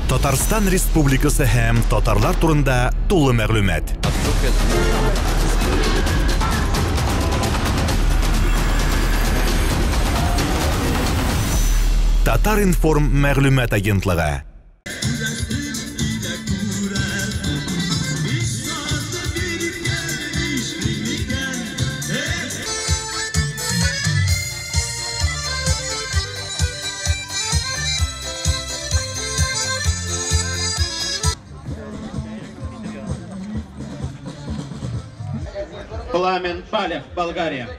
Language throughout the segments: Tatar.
Татарстан Республикасы һәм татарлар турында тулы мәгълүмат. Татар-информ мәгълүмат агентлыгы. Пламен Палев, Болгария.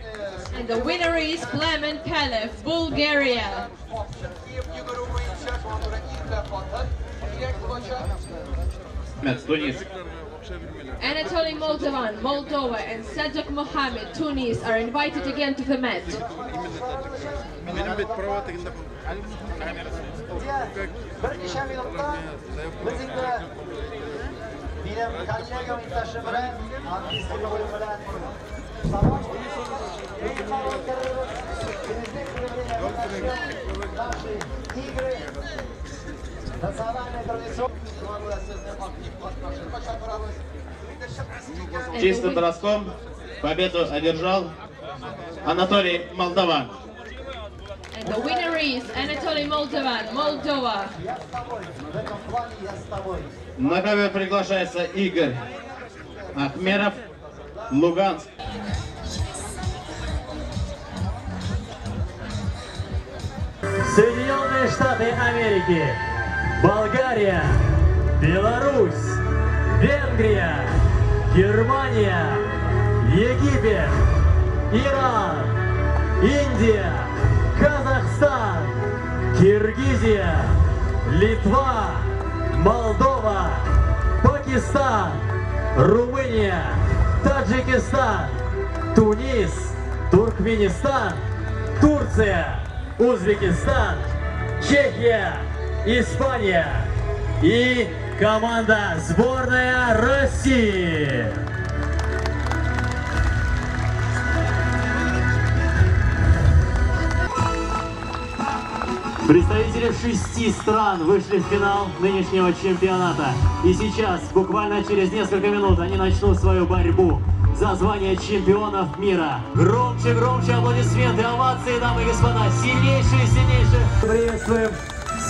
And the winner is Plamen Palev, Bulgaria. Тунис. Anatoly Moldovan, Moldova, and Sadok Mohamed, Tunis, are invited again to the mat. Чистым броском победу одержал Анатолий Молдован. And the winner is Anatoly Moldovan, Moldova. На ковер приглашается Игорь Ахмеров, Луганск. Соединенные Штаты Америки, Болгария, Беларусь, Венгрия, Германия, Египет, Иран, Индия, Казахстан, Киргизия, Литва, Молдова, Пакистан, Румыния, Таджикистан, Тунис, Туркменистан, Турция, Узбекистан, Чехия, Испания и команда сборная России. Представители 6 стран вышли в финал нынешнего чемпионата. И сейчас, буквально через несколько минут, они начнут свою борьбу за звание чемпионов мира. Громче, громче аплодисменты, овации, дамы и господа. Сильнейшие, сильнейшие. Приветствуем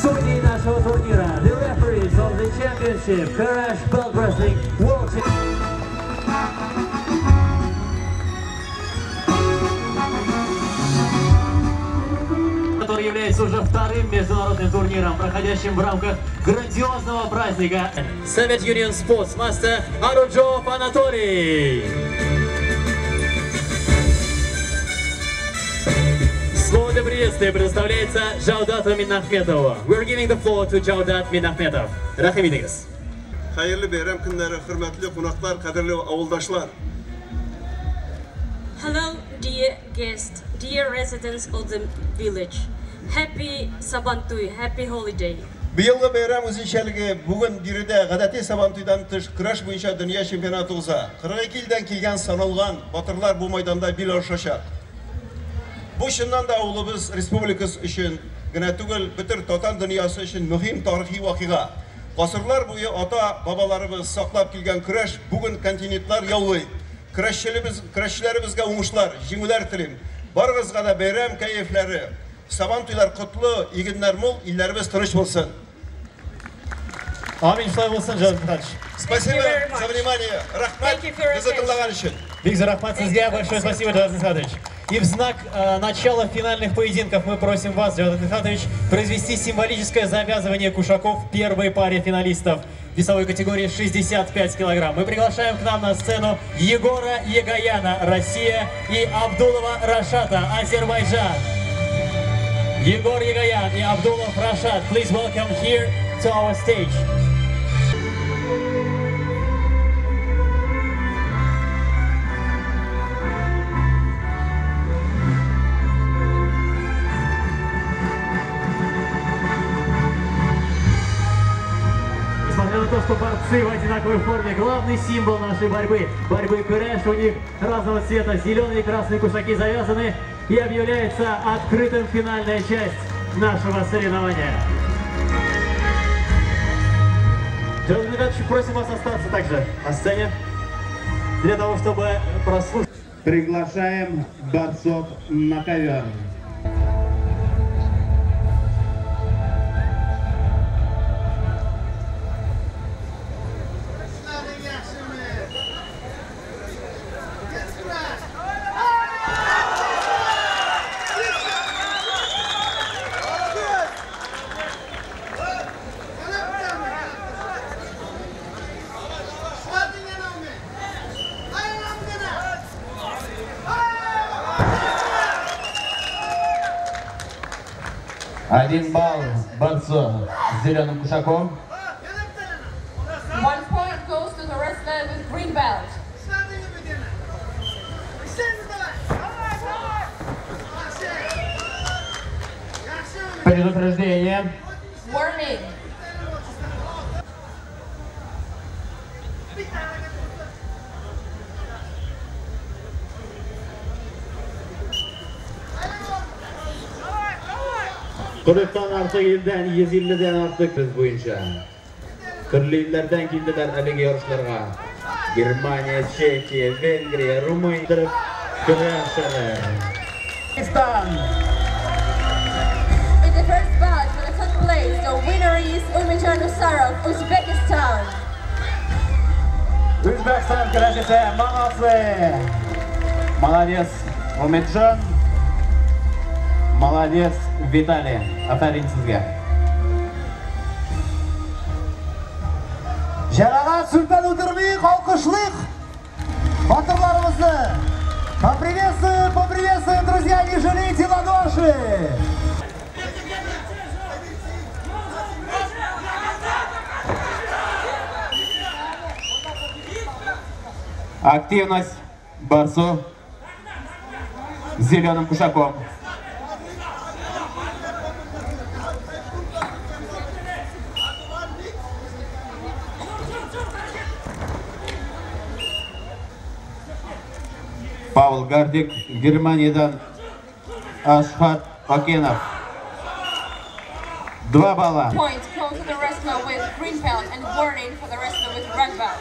судей нашего турнира. The referees of the championship, Kurash Belt Wrestling World Championship. Который является уже вторым международным турниром, проходящим в рамках грандиозного праздника. Soviet Union Sports Master Аруджов Анатолий. Слово для приветствия предоставляется Джаудату Минахметову. We're giving the floor to Jaudat Minahmetov. Рахим итегез. Хәерле бәйрәм көннәре, хөрмәтле кунаклар, кадерле авылдашлар. Hello, dear guests, dear residents of the village. Happy Sabantuy, happy holiday. Быелгы бәйрәм үзенчәлеге бүген биредә гадәти Сабантуйдан тыш көрәш буенча дөнья чемпионаты уза. 42 илдән килгән саналган батырлар бу майданда бил алышачак. Бу чыннан да авылыбыз республикасы өчен генә түгел, бөтен татар дөньясы өчен мөһим тарихи вакыйга. Гасырлар буе ата бабаларыбыз саклап килгән көрәш бүген континентлар яулый. Көрәшчеләребезгә уңышлар, җиңүләр телим. Барыгызга да бәйрәм кәефләре, Сабантуйлар котлы, игеннәр мул, илләребез тыныч булсын. Амин, шулай булсын, Джаудат Михайлович. Спасибо за внимание. Рәхмәт безне тыңлаган өчен. Бик зур рәхмәт сезгә, большое спасибо, Джаудат Михайлович. И в знак начала финальных поединков мы просим вас, Джаудат Михайлович, произвести символическое завязывание кушаков в первой паре финалистов весовой категории 65 килограмм. Мы приглашаем к нам на сцену Егора Егояна, Россия, и Абдулова Рашата, Азербайджан. Егор Егоян и Абдулов Рашат, please welcome here to our stage. Несмотря на то, что борцы в одинаковой форме, главный символ нашей борьбы, борьбы куреш, у них разного цвета, зеленые и красные кушаки завязаны, и объявляется открытым финальная часть нашего соревнования. Джават Мидхатович, просим вас остаться также на сцене, для того, чтобы прослушать. Приглашаем борцов на ковер. Один балл борцу с зеленым кушаком. 1 point goes to the wrestler with green belt. Предупреждение. Warning. Qirqdan ortiq yildan, 150dan ortiq biz bo'yicha. Turli yillardan keldilar haligi yarışlarga. Germaniya, Chexiya, Vengriya, Rumıniya kurashadi. Hindiston. In the first bout for the third place, the winner is Umidjon Usarov, Uzbekistan. O'zbekiston kurashchisi, молодцы. Молодец, Umidjon. Молодец, Виталий. Afarin sizga. Җәмәгать сүлпән утырмыйк, алкышлыйк батырларыбызны. Поприветствуем, поприветствуем, друзья, не жалейте ладоши. Активность борцов с зеленым кушаком. Павел Гардик, Германиядан Ашхат Окенов. 2 балла. Point goes to the wrestler with green belt and warning for the wrestler with red belt.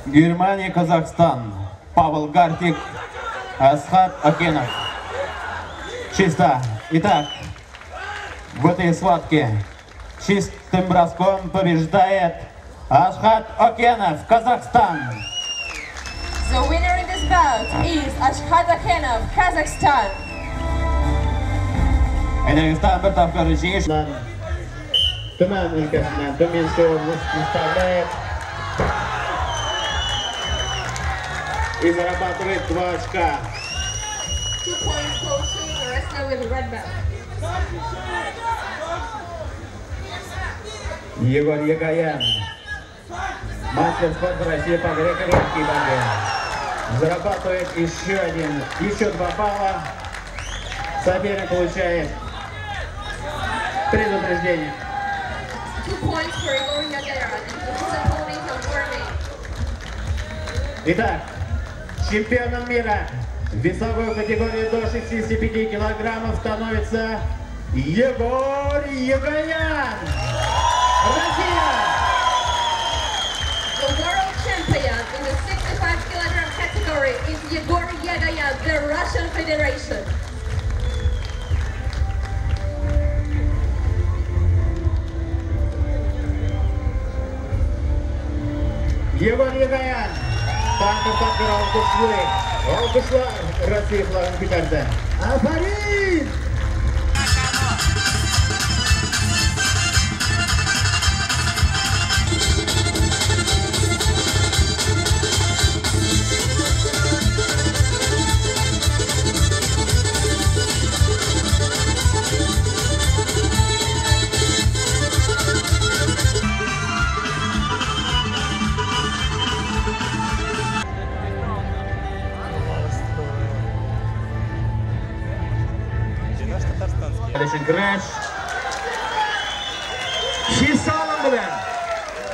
Германия, Казахстан. Павел Гартик, Асхат Окенов. Чисто. Итак, в этой схватке чистым броском побеждает Асхат Окенов, Казахстан. The winner in this bout is Ashat Okenov, Kazakhstan. Казахстан bir topqir jengish. Tuman өлкәсеннән Тюменская область представляет и зарабатывает 2 очка. 2 points go to the wrestler with red belt. Егор Егоян, мастер спорта России по греко-римской борьбе, зарабатывает еще 2 балла. Соперник получает предупреждение. 2 points for Egor Yegoyan and his opponent a warning. Итак, чемпионом мира в весовой категории до 65 килограммов становится Егор Егоян. Россия! The world champion in the 65 kilogram category is Yegor Yegoyan, the Russian Federation. Егор Егоян. Тапкыр алкышлар Россия флагын күтәрде. Афарин! Следующий грэш. Чисталым белән.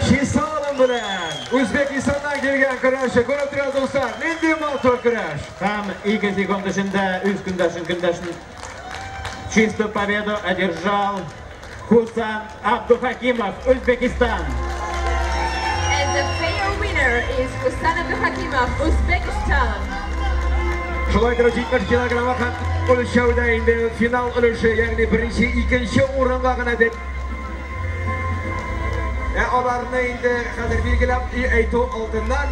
Чисталым белән. Үзбәкстаннан килгән көрәшче. Күреп торабыз, дуслар. Нинди матур көрәш. Һәм 2 секунд эчендә үз көндәшен чистую победу одержал Хусан Абдухакимов, Узбекистан. And the fair winner is Husan Abduhakimov, Uzbekistan. Шулай итеп 70 килограммга һәм үлчәүдә инде финал өлеше, ягъни беренче, икенче урынга гына дип. Ә аларны инде хәзер билгеләп әйтү алдыннан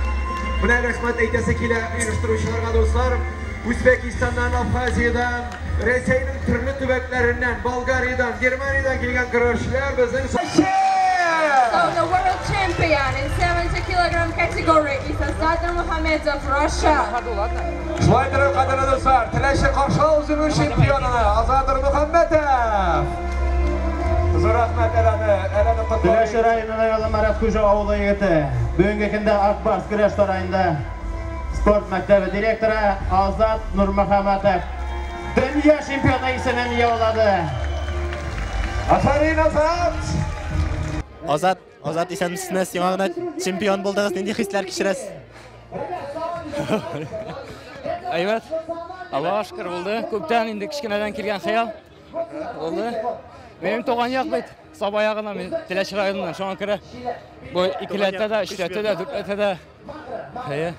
менә рәхмәт әйтәсе килә оештыручыларга, дуслар. Үзбәкстаннан, Абхазиядан, Рәсәйнең төрле төбәкләреннән, Болгариядән, Германиядән килгән көрәшчеләр безнең So the world champion in 70 kilogram category is Azat Nurmukhamedov, Russia. Шулай итеп, кадерле дуслар, Теләче Каршал үзенең чемпионы Азат Нурмухамедов. Зур рәхмәт әләне, әләне котлыйм. Теләче районының Мараткужа авылы егете. Бүгенге көндә Акбарс көрәш сараенда спорт мәктәбе директоры Азат Нурмухаметов дөнья чемпионы исемен яулады. Афәрин, Азат! Азат, Азат, исәнмесез, яңа гына чемпион булдыгыз, нинди хисләр кичерәсез? Әйбәт. Аллаһка шөкер булды. Күптән инде кечкенәдән килгән хыял булды. Минем туган як бит Саба ягына, мин Теләче районыннан. Шуңа күрә бу икеләтә дә, өчләтә дә, дүртләтә дә. Әйе.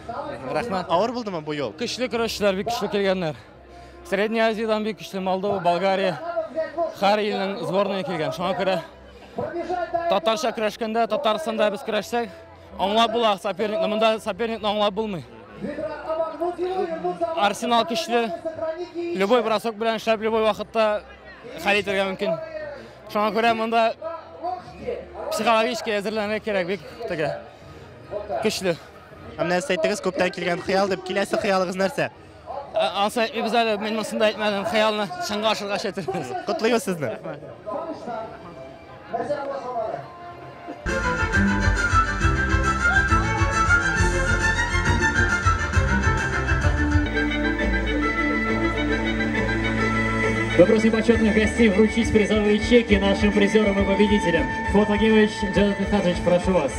Рәхмәт. Авыр булдымы бу юл? Көчле көрәшчеләр, бик көчле килгәннәр. Средняя Азиядан бик көчле Молдова, Болгария, һәр илнең сборные килгән. Шуңа күрә татарча көрәшкәндә, Татарстанда без көрәшсәк, аңлап була соперникны. Монда соперникны аңлап булмый. Арсенал көчле. Любой бросок белән эшләп, любой вакытта хәл итәргә мөмкин. Шуңа күрә монда психологически әзерләнергә кирәк, бик теге көчле. Һәм нәрсә әйттегез, күптән килгән хыял дип, киләсе хыялыгыз нәрсә? Ансы әйтмибез әле, мин монысын да әйтмәдем, хыялны чынга ашыргач әйтербез. Котлыйбыз сезне. Мы просим почетных гостей вручить призовые чеки нашим призерам и победителям. Фуат Вагимович, Джавдат Мидхатович, прошу вас.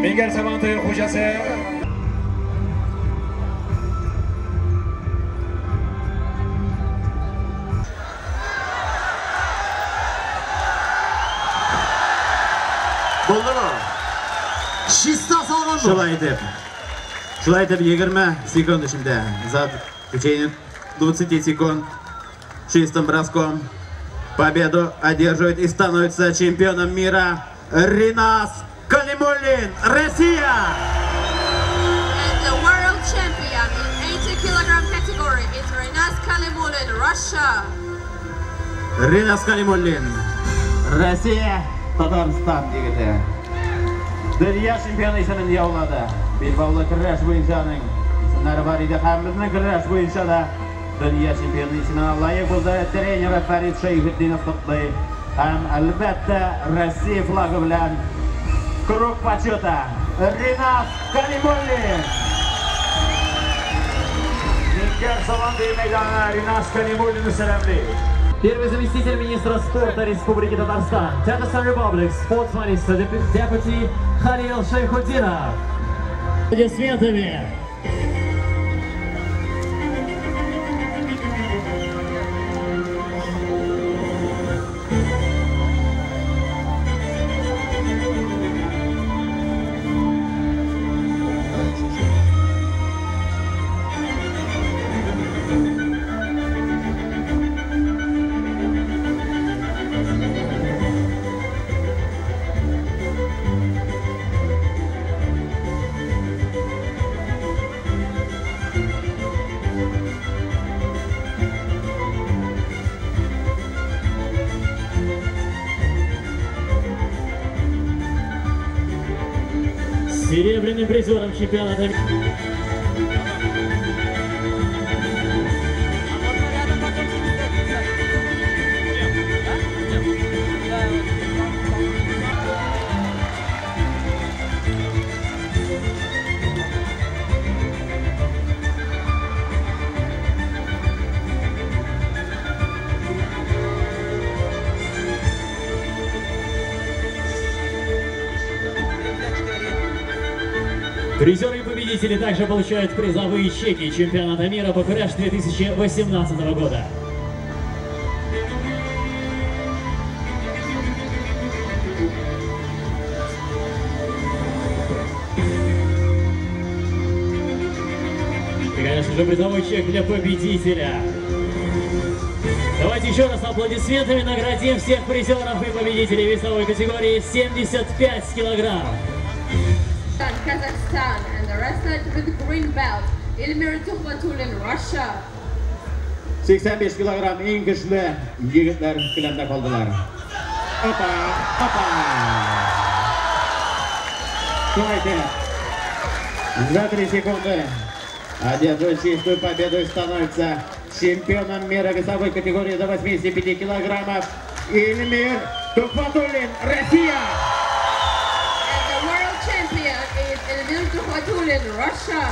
Миңгәр Сабантуе хуҗасы Булдымы? Чиста салган бу. Шулай итеп. Шулай итеп 20 секунд эчендә за течение 20 секунд чистым броском победу одерживает и становится чемпионом мира Ринас Калимуллин, Россия! And the world champion in 80 kilogram category is Rinas Kalimullin, Russia. Ринас Калимуллин, Россия, Татарстан егете. Дөнья чемпионы исемен яулады. Билбаулы көрәш буенча аның исемнәре бар иде һәм безнең көрәш буенча да дөнья чемпионы исеменә лаек булды. Тренеры Фәрит Шәйхетдинов котлый. Һәм әлбәттә Россия флагы белән круг почета Ринас Калимуллин. Миңгәр Сабантуе мәйданына Ринас Калимуллинны сәламли. Первый заместитель министра спорта Республики Татарстан, Tatarstan Republic, Sports Minister, Deputy Халил Шайхутдинов. Аплодисментами. Серебряным призером чемпионата Призеры и победители также получают призовые чеки чемпионата мира по кураш 2018 года. И, конечно же, призовой чек для победителя. Давайте еще раз аплодисментами наградим всех призеров и победителей весовой категории 75 килограмм. Kazakhstan and the wrestler with green belt Ilmir Tuhvatulin, Russia. 85 килограмм иң көчле егетләр келәмдә калдылар. Опа, опа. Шулай итеп, за 3 секунды одерживает чистую победу и становится чемпионом мира весовой категории до 85 килограммов Ильмир Тухватуллин, Россия! Tuhvatulin, Russia.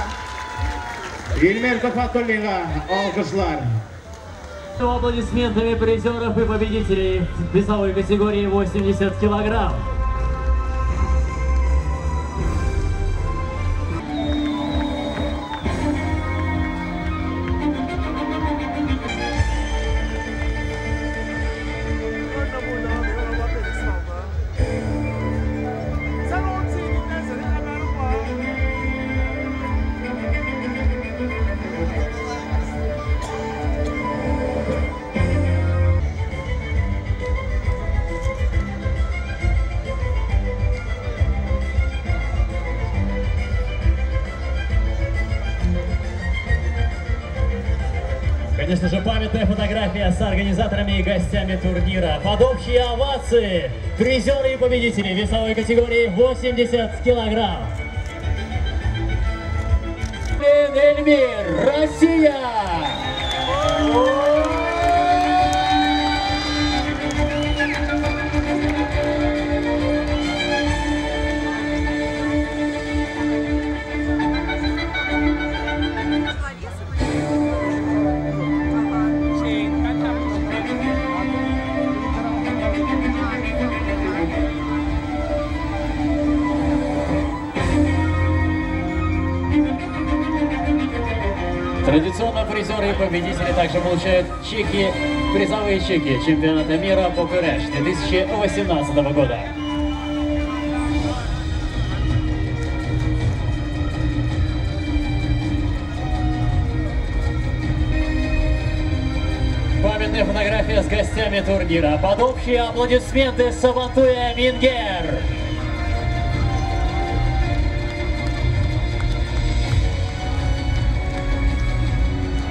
Ильмир Тухватуллинга алкышлар. Аплодисментами призеров и победителей весовой категории 80 килограмм. Конечно же, памятная фотография с организаторами и гостями турнира. Под общие овации призеры и победители весовой категории 80 килограмм. Эльмир, Россия! Традиционно призеры и победители также получают чеки, призовые чеки чемпионата мира по кураш 2018 года. Памятная фотография с гостями турнира. Под общие аплодисменты Сабантуя Мингер.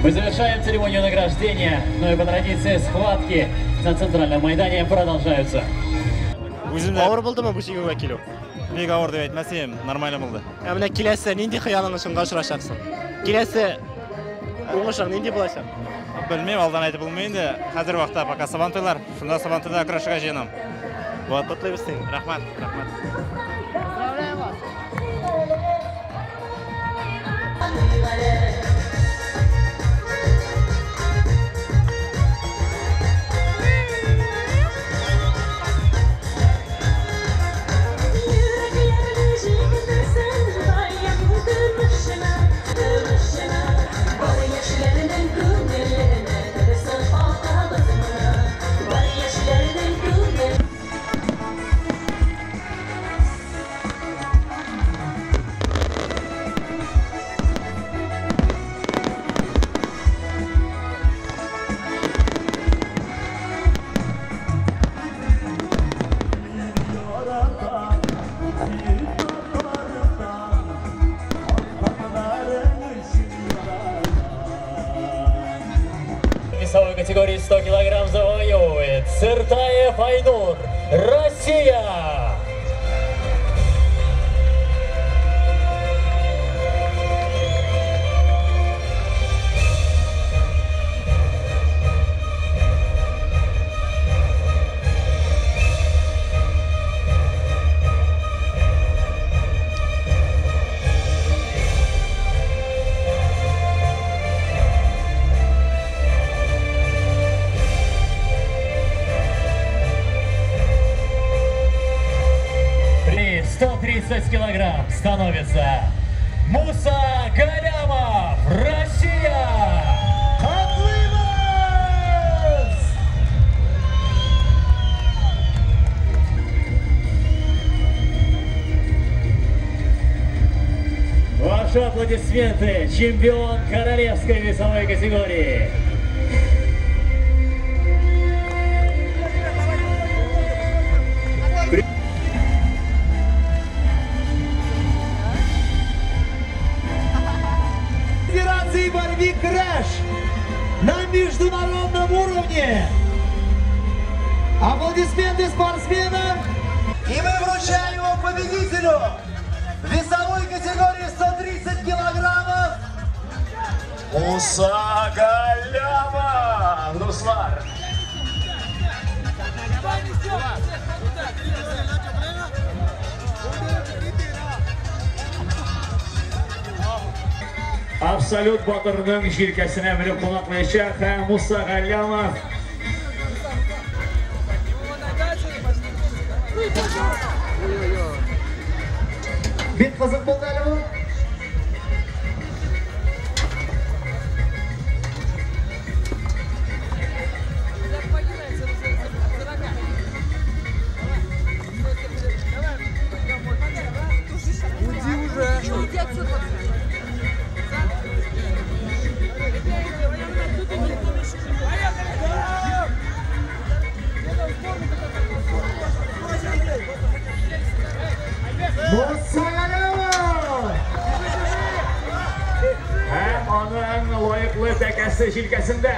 Мы завершаем церемонию награждения, но и по традиции схватки на Центральном Майдане продолжаются. Авыр булдымы бу җиңүгә килү? Бик авыр дип әйтмәс идем, нормально булды. Ә менә киләсе нинди хыялың чынга ашырачаксың? Киләсе уңышың нинди булачак? Белмим, алдан әйтеп булмый инде. Хәзер вакытта пока Сабантуйлар, шунда Сабантуйда көрәшергә җыенам. Вот, котлыйбыз сине. Рәхмәт, рәхмәт. Поздравляю вас. Весовой категории 100 килограмм завоевывает Сыртаев Айнур, Россия! При 130 килограмм становится Ваши аплодисменты, чемпион королевской весовой категории. Федерации борьбы «Крэш» на международном уровне. Аплодисменты спортсменам. И мы вручаем его победителю весовой категории 130 килограммов Муса Галлямов, дуслар. Абсолют батырның җилкәсенә менеп кунаклаячак һәм Муса Галлямов. Бик кызык булды әле бу. Уйди уже. Уйди отсюда. Муса Галлямов! Һәм аның лаеклы тәкәсе җилкәсендә.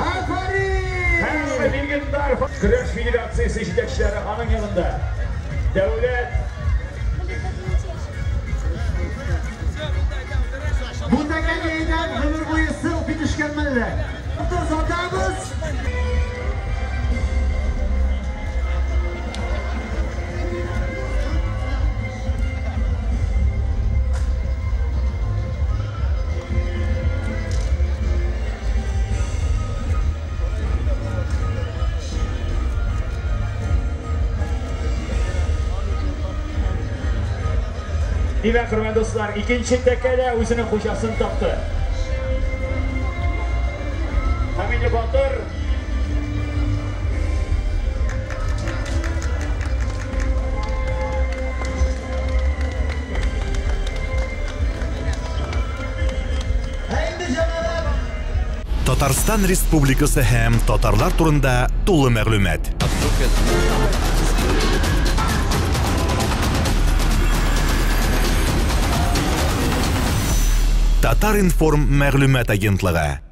Афәрин! Һәм легендар көрәш федерациясе җитәкчеләре аның янында. Дәүләт Бу тәкәгә әйдән гомер буе селфи төшкән мәллә. Сатабыз. Димәк, хөрмәтле дуслар, икенче тәкә дә үзенең хуҗасын тапты. Һәм инде батыр Татарстан Республикасы һәм татарлар турында тулы мәгълүмат. Татар-информ мәгълүмат агентлыгы.